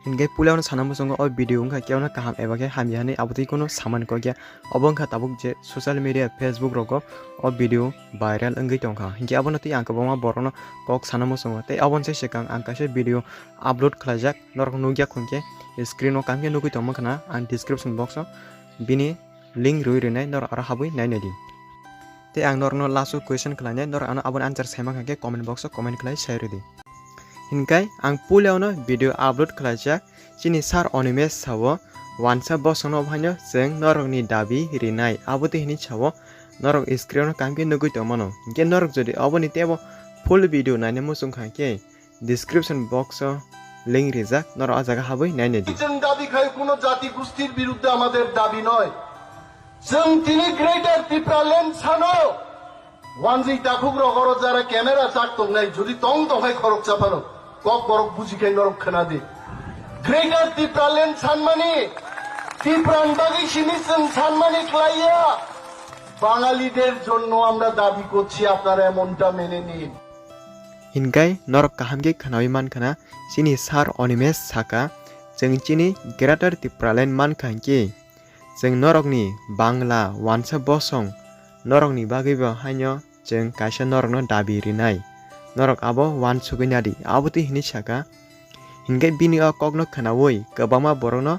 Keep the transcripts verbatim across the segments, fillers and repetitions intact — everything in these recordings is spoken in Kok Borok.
Hinkhe puila ono sana muchungo o video wngkha khe ono kaham eba khe hamya hinwi abo twi kono samani kok ya. Obo wngkha tabuk je social media Facebook rogo o video viral wngwi tongkha. Hinkhe abono twi ang kwbangma borokno kok sana muchungo. Tei aboni se swkang ang kaisa video upload khlaijak, norok nukya khun khe screen o kaham khe nugwi tongma khna ang description box o bini link rwi rwnai, norok aro habwi nainai di. Tei ang norokno last o question khlainai, norok ano aboni answer saima kha khe comment box o comment khlai sai rwdi. Hinkhe ang puila ono video upload khlaijak, chini sir Animesh sao, wansa bosongno obo haino chwng norokni dabi rinai, abo twi hinwi sao, norok screen o kaham khe nugwi tongmano. Hinkhe norok jodi oboni teibo full video naina muchung kha khe, description box o link rijak, norok o jaga habwi nainai di. जों দাবি খাই কোনো জাতি গোষ্ঠীর বিরুদ্ধে আমাদের দাবি নয়। जों তিনি গ্রেটার ত্রিপুরা ল্যান্ড সানো। Wanjwi takhuk rok oro jara camera chak tongnai, jodi tong tong khai khorok chapano, kok borok buji khai norok khna di. Greater Tripura land সানমানি, ত্রিপুরান bagwi simi chwng sanmani khlaiya। বাঙালিদের জন্য আমরা দাবি করছি, আপনারা এমনটা মেনে নিন। Hinkhe norok kaham khe khnawi man khna, chini sir Animesh saka, chwng chini Greater Tipraland man kha hinkhe, chwng norokni Bangla wansa bosong norokni bagwi bo haino chwng kaisa norokno dabi rinai, norok abo wansugwi nadi, abo twi hinwi saka. Hinkhe bini o kokno khnawi kwbangma borokno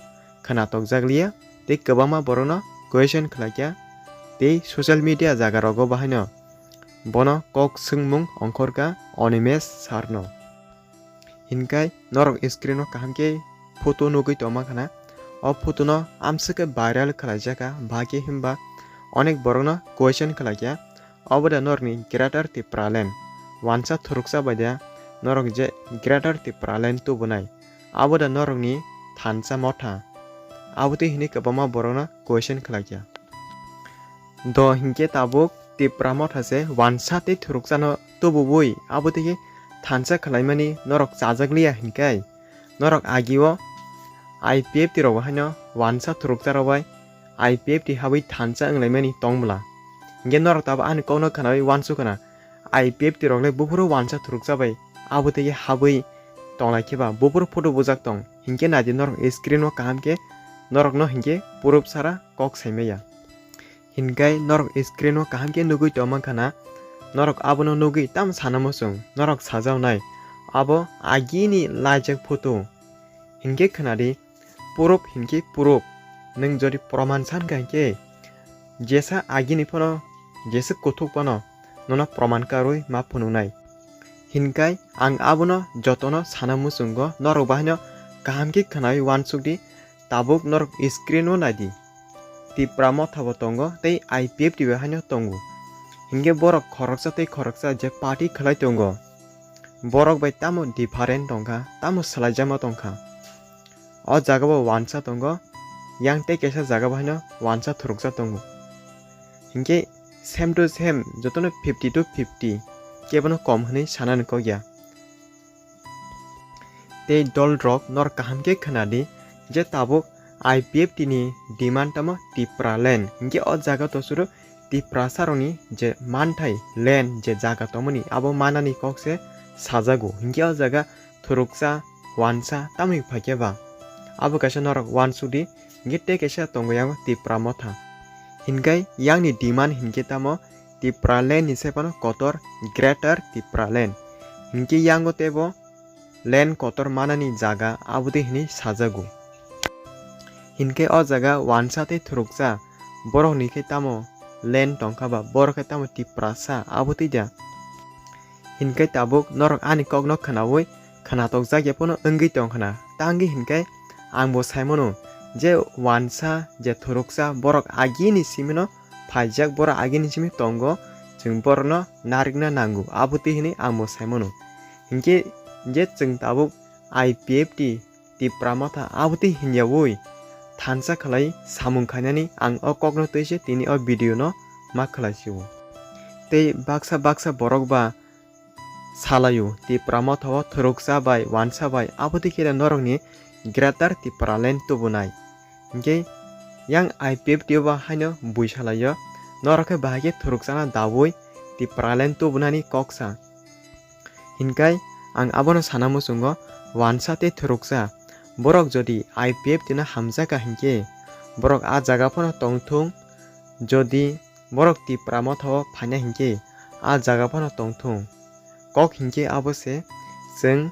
khna tokjak liya tei kwbangma borokno question khlaikha tei social media jaga rogo bo haino bono kok swngmung ongkhorkha Animesh sir no. Hinkhe norok screen o kaham khe photo nugwi tongma khna. O photo no amswk khe viral khlaijak kha, bahai himba onek borokno question khlaikha, obo da norokni Greater Tipraland wansa thuruksa bai da norok je Greater Tipraland tubunai, abo da norokni thansa motha, abo twi hinwi kwbangma borokno question khlaikha. Do hinkhe tabuk Tipra motha se wansa tei thuruksa no tububui abo twi khe thansa khlaimani norok chajak liya hinkhe, norok agio I P F T rok bo haino wansa thuruksa rok bai I P F T habwi thansa wnglaimani tong bwla. Hinkhe norok tabuk ani kokno khnawi wansuk khna, I P F T rok le buphuru wansa thuruksa bai abo twi khe habwi tonglai khe ba buphuru photo bujak tong. Hinkhe naidi norok screen o kaham khe norokno hinkhe proof sara kok saimaya. Hinkhe norok screen o kaham khe nugwi tongma khna, norok abono nugwi tamo sana muchung, norok sajaknai abo agini laijak photo. Hinkhe khnadi, proof hinkhe proof, nwng jodi proman san kha hinkhe jesa agini phano jesa kuthuk phano nono proman karwi ma phunuknai. Hinkhe ang abono jotono sana muchungo, norok bahaino kaham khe khnawi wansukdi, tabuk norok screen o naidi. Tipra motha bo tongo tei I P F T bo haino tongo. Hinkhe borok khoroksa tei khoroksa je party khlai tongo, borok bai tamo different tongkha, tamo swlaijakma tongkha. O jaga bo wansa tongo, yang tei kaisa jaga bo haino wansa thuruksa tongo. Hinkhe same to same jotono fifty to fifty, kebono kom hwnwi sanani kok ya. Tei dol rok norok kaham khe khna di je tabuk I P F T ni demand tamo Tipraland, hinkhe o jaga to suru Tiprasa rokni je manthai land je jaga tongmani abo manani kok se sajago, hinkhe o jaga thuruksa wansa tamni phaikhe ba abo kaisa norok wansuk di. Hinkhe tei kaisa tongo yang Tipra motha. Hinkhe yangni demand hinkhe tamo Tipraland ni sai phano kotor Greater Tipraland. Hinkhe yango teibo land kotor manani jaga abotwi hinwi sajago. Hinkhe o jaga wansa tei thuruksa borokni khe tamo land tongkha ba borok khe tamo Tiprasa abotwi da. Hinkhe tabuk norok ani kokno khnaui khnatokjak ya phano wngwi tong khna. Tangwi hinkhe ang bo sai mano je wansa je thuruksa borok agini simino phaijak, borok agini simi tongo, chwng borokno narikna nango, abotwi hinwi ang bo sai mano. Hinkhe je chwng tabuk I P F T Tipra motha abotwi hinyaui thansa khlai samung khainani ang o kokno twi se tini o video no ma khlai sio. Tei baksa baksa borok ba salaio Tipra motha o thuruksa bai wansa bai abotwi khe norokni Greater Tipraland tubunai. Hinkhe yang I P F T o ba haino bui salaio, norok khe bahai khe thuruksano daui Tipraland tubunani kok sa. Hinkhe ang abono sana muchungo, wansa tei thuruksa Borok jodi I P F T no hamjakha hinkhe borok a jaga phano tongthung, jodi borok Tipra Motha o phaina hinkhe a jaga phano tongthung. Kok hinkhe abo se chwng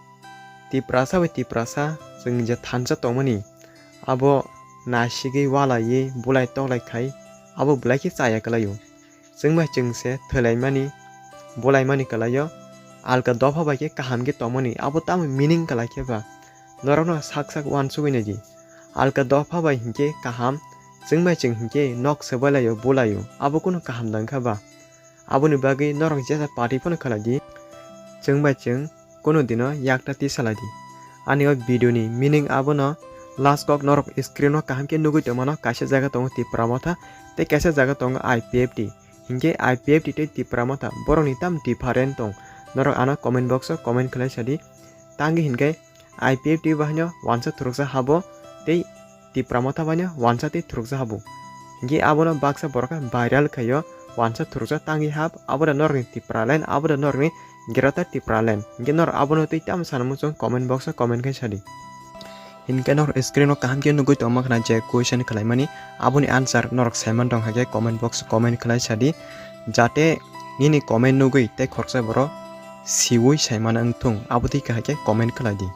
Tiprasa bai Tiprasa chwng je thansa tongmani abo naisigwi walaiwi bulai toklai khai abo belai khe chaya kwlaio. Chwng bai chwng se thwilaimani, bulaimani kwlaio, alka dopha bai khe kaham khe tongmani, abo tamo meaning kwlai khe ba? Norokno sak sak uansugwi naidi. Alka dopha bai hinkhe kaham, chwng bai chwng hinkhe nok swbailaio, bulaio, abo kunu kaham da wngkha ba? Aboni bagwi norok jesa party phano khlai di, chwng bai chwng kunu dino yakta tisalai di. Ani o video ni meaning abono, last kok norok screen o kaham khe nugwi tongmano, kaisa jaga tongo Tipra Motha tei kaisa jaga tongo I P F T. Hinkhe I P F T tei Tipra Motha borokni tam different tong, norok ano comment box o comment khlai sadi. Tangwi hinkhe I P F T bahaino wansa thuruksa habo tei Tipra Motha baino wansa tei thuruksa habo. Hinkhe abono baksa borok khe viral khaio, wansa thuruksa tangwi hap, abo da norokni Tipraland, abo da norokni Greater Tipraland. Hinkhe norok abono tei tamo sana muchung comment box o comment khai sadi. Hinkhe norok screen o kaham khe nugwi tongma khna je question khlaimani, aboni answer norok saiman tong hakhe comment box o comment khlai sadi, jate nini comment nugwi tei khoroksa borok siwi saimana wngthung, abo twi kahai khe comment khlai di.